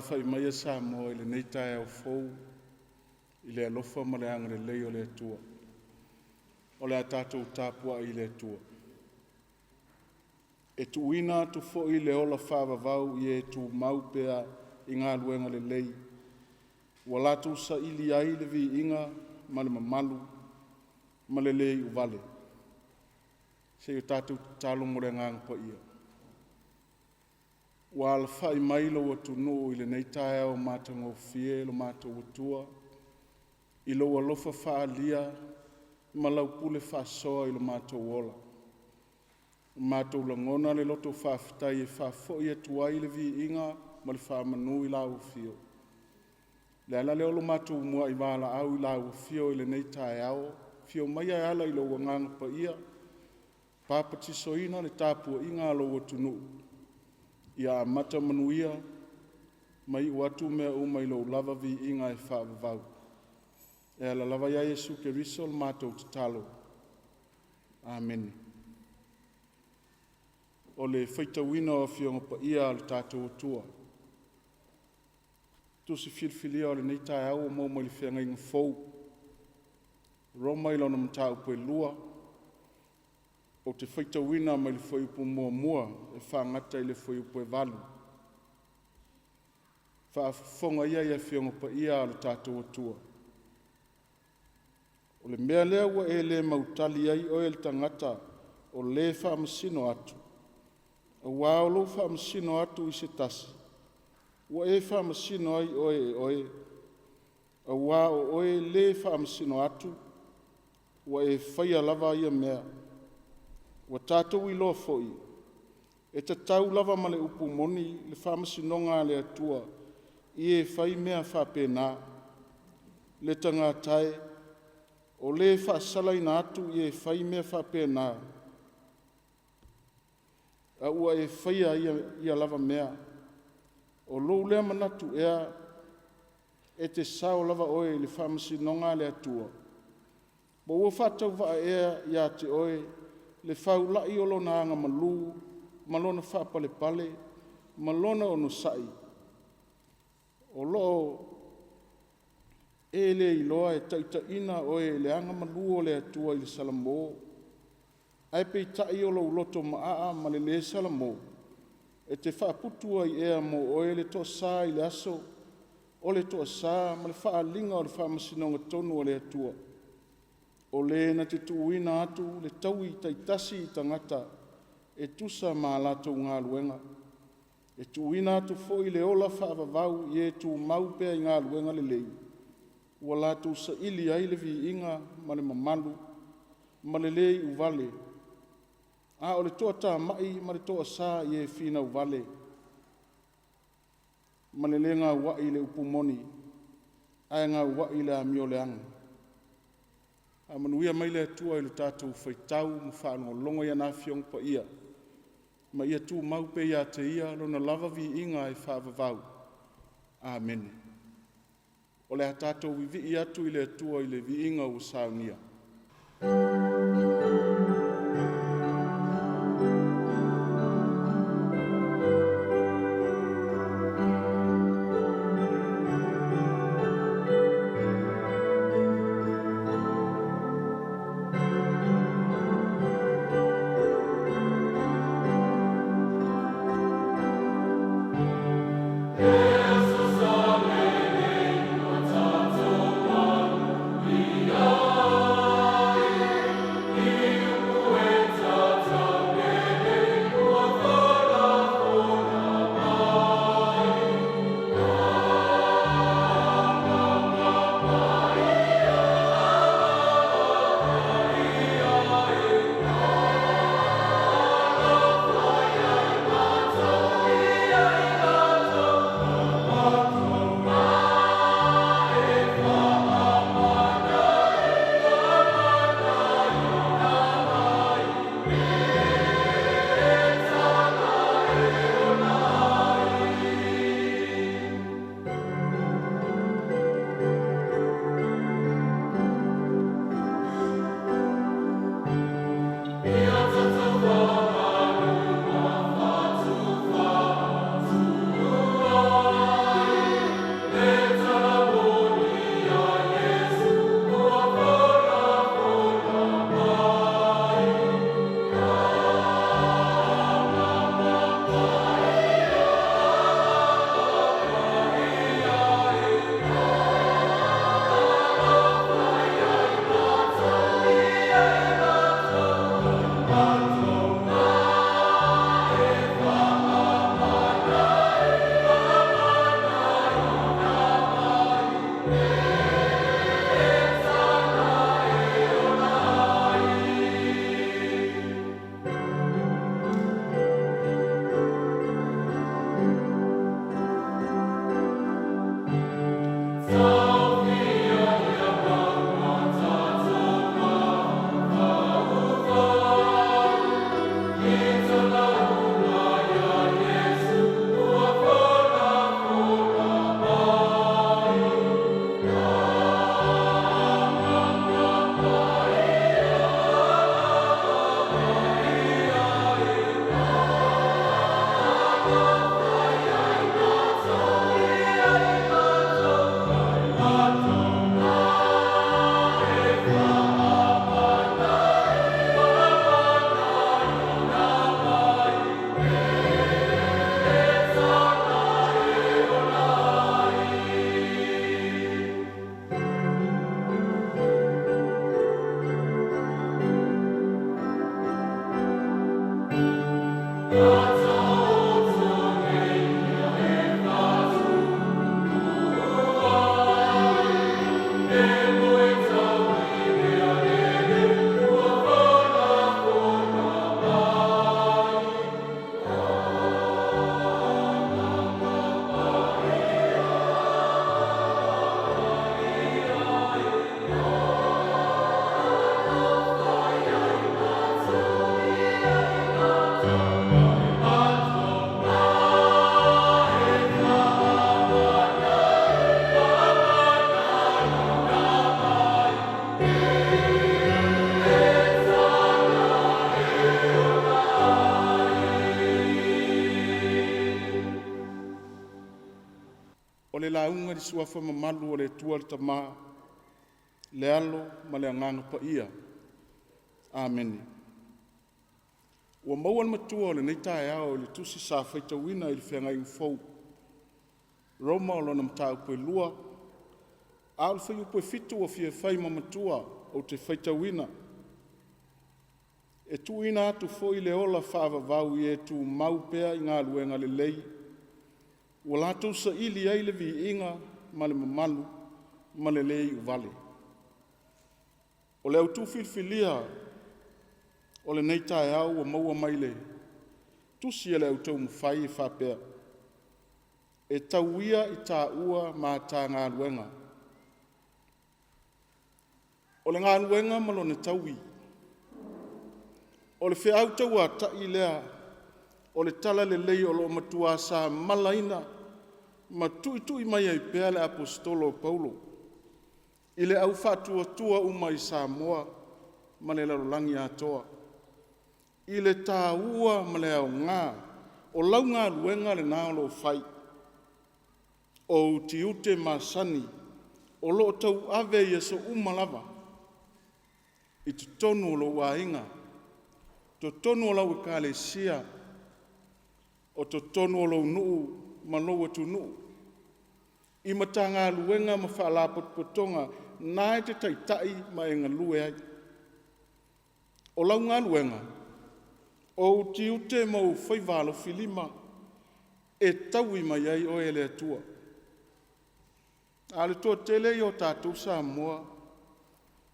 Alaalafa'i maia Samoa i lenei taeao fou i le alofa ma le agalelei o le Atua. O le a tatou tapuai i le Atua e tuuina atu foi le ola faavavau i e tumau pea i galuega lelei ua latou saili ai le viiga ma le mamalu ma le le iuvale. Se i o tatou tatalo mo le Agaga Paia. Ua alafai mai lou atunuu i lenei taeao matagofie lo matou Atua i lou alofa faaalia ma lau pule faasoa i lo matou ola. Ua matou lagona le loto faafetai e faafoi atu ai le viiga ma le faamanu i lau Afio. O le ala lea o lo matou muai valaau i lau Afio i lenei taeao, afio maia e ala i lou Agaga Paia, papatisoina le tapuaiga a lou atunuu ia amata manuia ma iu atu mea uma i lou lava viiga e faavavau. E ala lava ia Iesu Keriso o le matou tatalo. Amene. O le faitauina o Afioga Paia a lo tatou Atua. Tusi filifilia o lenei taeao ua maua mai le Feagaiga Fou, Roma i lona mataupu e 2, ou te faitauina mai le fuaiupu 1 e faagata i le fuaiupu e 8. Faafofoga ia i Afioga Paia a lo tatou Atua. O le mea lea ua e le mautali ai oe le tagata o le faamasino atu, aua o lou faamasino atu i se tasi, ua e faamasino ai oe e oe, aua o oe le faamasino atu, ua e faia lava ia mea. Ua tatou iloa foi, e tatau lava ma le upu moni le faamasinoga a le Atua i e fai mea faapena. Le tagata e, o le faasalaina atu i e fai mea faapena, a ua e faia ia lava mea, o lou lea manatu ea e te sao lava oe i le faamasinoga a le Atua? Po ua faatauvaa ea ia te oe le faulai o Lona agamalu ma Lona faapalepale ma Lona onosai? O lou e le iloa e taitaiina oe e le agamalu o le Atua i le salamo? Ae peitai o lou loto maaa ma le lē salamo, e te faaputu ai ea mo oe le toasa i le aso o le toasa ma le faaaliga o le faamasinoga tonu a le Atua, o Le na te tuuina atu le taui taitasi i tagata e tusa ma a latou galuega, e tuuina atu foi le ola faavavau i e tumau pea i galuega lelei, ua latou saili ai le viiga ma le mamalu ma le le iuvale. A o le toatamai ma le toasa i e finau vale ma le le gauai i le upu moni, ae gauai i le amio leaga. Faamanuia mai le Atua i le tatou faitau ma faalogologo i ana Afioga Paia, ma ia tumau pea ia te Ia Lona lava viiga e faavavau. Amene. O le a tatou vivii atu i le Atua i le viiga ua saunia. E fesoasoani ua tatou manuia ai. O le lauga i le Suafa mamalu o le Atua le Tama, le Alo ma le Agaga Paia. Amene. Ua maua le matua o lenei taeao i le tusi sa faitauina i le Feagaiga Fou, Roma o lona mataupu e 2, a o le fuaiupu e 7 ua fia fai ma matua ou te faitauina. E tuuina atu foi le ola faavavau i e tumau pea i galuega lelei, ua latou saili ai le viiga ma le mamalu ma le le iuvale. O le autu filifilia o lenei taeao ua maua mai le tusi a le Au Taumafai e faapea, “E tau ia i tāua ma ta galuega.” O le galuega ma lona taui. O le feau tauata'i lea o le Talalelei o lo o matua samalaina ma tuitui mai ai pea le Aposetolo o Paulo i le au faatuatua uma i Samoa ma le lalolagi atoa, i le taua ma le aoga o lau galuega lena o lo o fai. O ou tiute masani o lo o tauave i aso uma lava i totonu o lou aiga, totonu o lau Ekalesia, o totonu o lou nuu ma lou atunuu, i Matagaluega ma Faalapotopotoga na e te taitai ma e galue ai. O lau galuega, o ou tiute ma ou faiva alofilima e taui mai ai oe e le Atua. A o le toatele ia o tatou Samoa,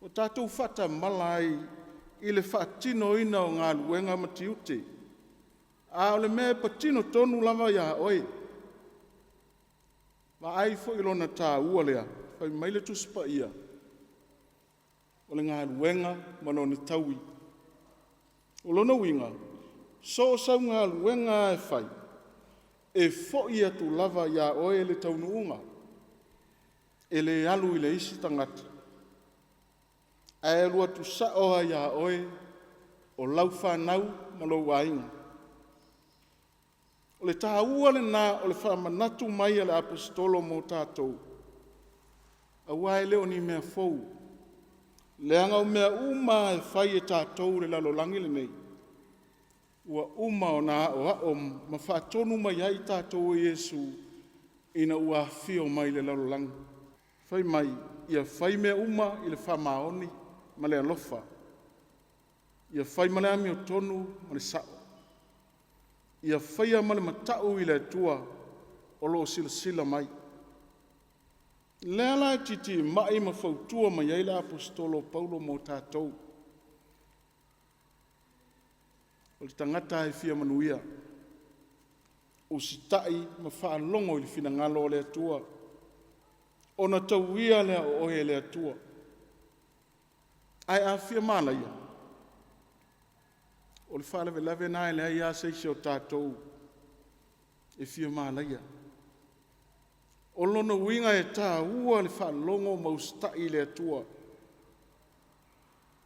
ua tatou faatamala ai i le faatinoina o galuega ma tiute. A o le mea e patino tonu lava ia oe. Vaai foi i lona taua lea, fai mai le Tusi Paia, o le galuega ma lona taui. O lona uiga, so o sau galuega lava e fai, e foi atu lava ia oe le taunuuga. E le alu i le isi tagata, ae alu atu sao lava ia oe, o lau fanau ma lou aiga. O le taua lena o le faamanatu mai a le Aposetolo mo tatou, aua e le o ni mea fou, leaga o mea uma lava e fai e tatou i le lalolagi lenei, ua uma ona aoao ma faatonu mai ai tatou e Iesu ina ua afio mai i le lalolagi. Fai mai, ia fai mea uma i le faamaoni ma le alofa. Ia fai ma le amiotonu ma le sa'o. Ia faia ma le mata'u i le Atua o lo o silasila mai. Lea la e titimai ma fautua mai ai le Aposetolo o Paulo mo tatou. O le tagata lava e fia manuia, usitai ma faalogo i le finagalo o le Atua, ona tauia lea o oe e le Atua. Ae a fia malaia, o le faalavelave lena e leai lava se isi o tatou e fia malaia. O lona uiga e taua le faalogo ma usitai i le Atua. E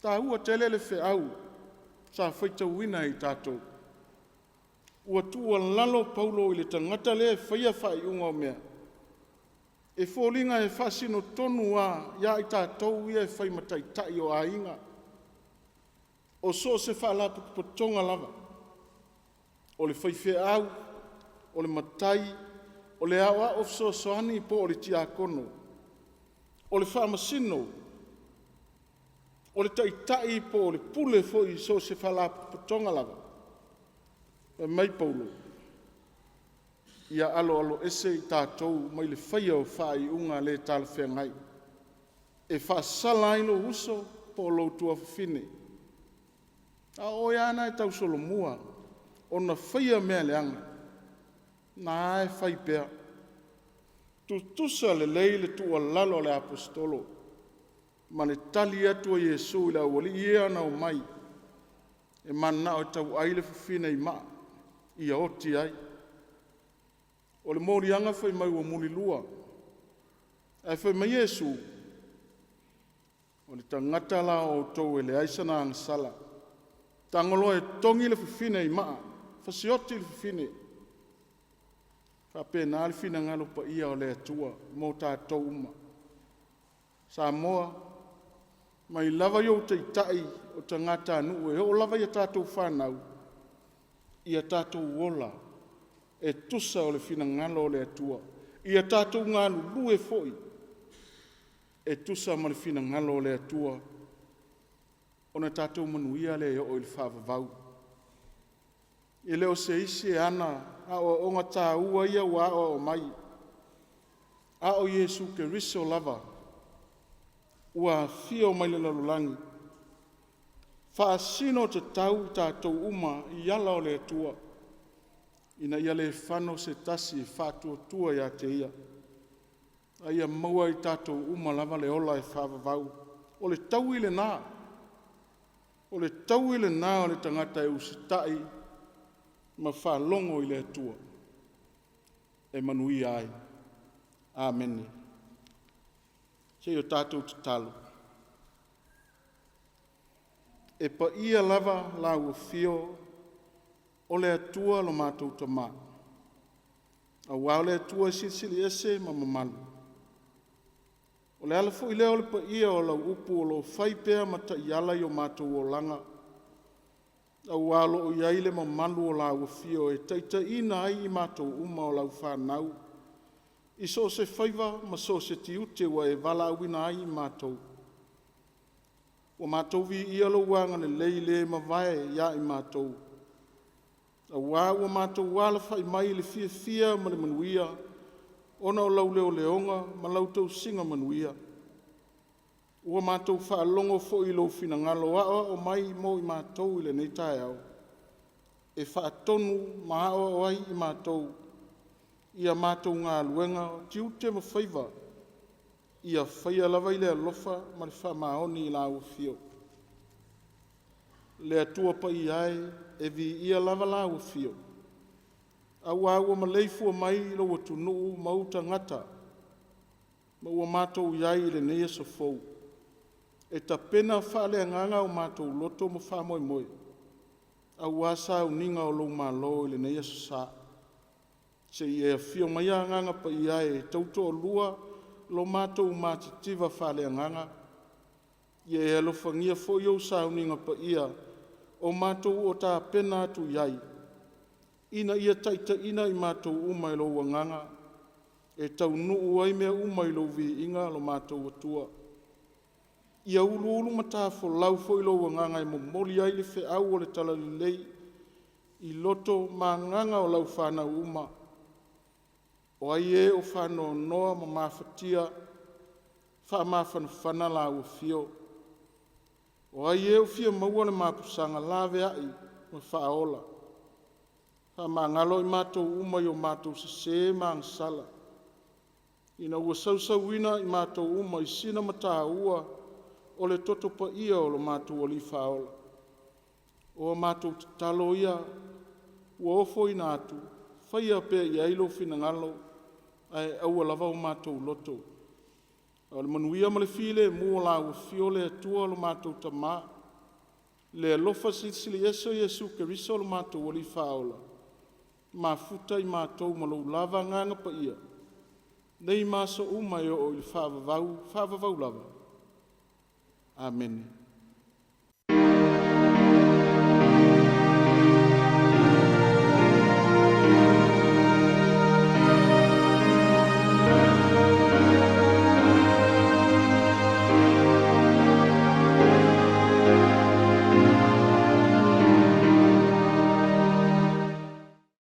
taua tele le feau sa faitauina e tatou. Ua tuualalo Paulo i le tagata lea e faia faaiuga o mea, e foliga e faasino tonu lava ia i tatou ia e fai ma taitai o aiga, o so o se faalapotopotoga lava, o le faifeau, o le matai, o le aoao fesoasoani po o le tiakono, o le faamasino, o le taitai po o le pule foi i so o se faalapotopotoga lava. Fai mai Paulo, ia aloaloese i tatou mai le faia o faaiuga le talafeagai e faasala ai lou uso po o lou tuafafine, a o oe lava na e tausolomua ona faia mea leaga, na e fai pea. Tutusa lelei le tuualalo a le Aposetolo ma le tali atu a Iesu i le aualii ia na omai e mananao e tauai le fafine i maa ia oti ai. O le moliaga fai mai ua mulilua, ae fai mai Iesu, “O le tagata la o outou e leai sana agasala, tago loa e togi le fafine i maa, fasioti le fafine.” E faapena le finagalo paia o le Atua mo tatou uma. Samoa, mai lava i ou taitai o tagatanuu e oo lava ia tatou fanau, ia tatou ola e tusa o le finagalo o le Atua. Ia tatou galulue foi e tusa ma le finagalo o le Atua, ona tatou manuia lea e oo i le faavavau. E le o se isi e ana aoaoga taua ia ua aoao mai, a o Iesu Keriso lava ua afio mai le lalolagi, faasino tatau i tatou uma i ala o le Atua, ina ia le fano se tasi e faatuatua ia te Ia, a ia maua e i tatou uma lava le ola e faavavau. O le taui lena, o le taui lena o le tagata e usitai ma faalogo i le Atua e manuia ai. Amene. Se i o tatou tatalo. E paia lava lau afio o le Atua lo matou Tama, aua o le Atua e silisili ese ma mamalu. O le ala foi lea o le paia o lau upu o lo o fai pea ma taiala i o matou olaga, aua o lo o i ai le mamalu o lau afio e taitaiina ai i matou uma o lau fanau i so o se faiva ma so o se tiute ua e valaauina ai i matou. Ua matou viia lou agalelei le mavae ia i matou, aua ua matou alafai mai i le fiafia ma le manuia ona o lau leoleoga ma lau tausiga manuia. Ua matou faalogo foi i lou finagalo aoao mai mo i matou i lenei taeao, e faatonu ma aoao ai i matou i a matou galuega, o tiute ma faiva, ia faia lava i le alofa ma le faamaoni i lau afio. Le Atua paia e, e viia lava lau afio, aua ua maleifua mai lou atunuu ma ou tagata, ma ua matou i ai i lenei aso fou, e tapena faaleagaga o matou loto ma faamoemoe aua sauniga o lou Malo i lenei aso sa. Se i e afio mai Agaga Paia e, e tautoalua lo matou matitiva faaleagaga, ia e alofagia foi ou sauniga paia o matou o tapena atu i ai, ina ia taitaiina i matou uma e lou Agaga, e taunuu ai mea uma i lou viiga lo matou Atua. Ia uluulu matafolau foi lou Agaga e momoli ai le feau o le Talalelei i loto ma agaga o lau fanau uma. O ai e o faanoanoa ma mafatia, faamafanafana lau afio. O ai e ua fia maua le mapusaga, laveai ma faaola. Faamagalo i matou uma i o matou sese ma agasala, ina ua sausuina i matou uma i sina mataua o le Toto Paia o lo matou Alii Faaola. O a matou tatalo ia ua ofoina atu, faia pea i ai lou finagalo, ae aua lava o matou loto. A o le manuia ma le filemu o lau afio le Atua lo matou Tama, le alofa Silisili Ese o Iesu Keriso o lo matou Alii Faaola, mafuta i matou ma lou lava Agaga Paia, nei ma aso uma e oo i le faavavau, faavavau lava. Amene.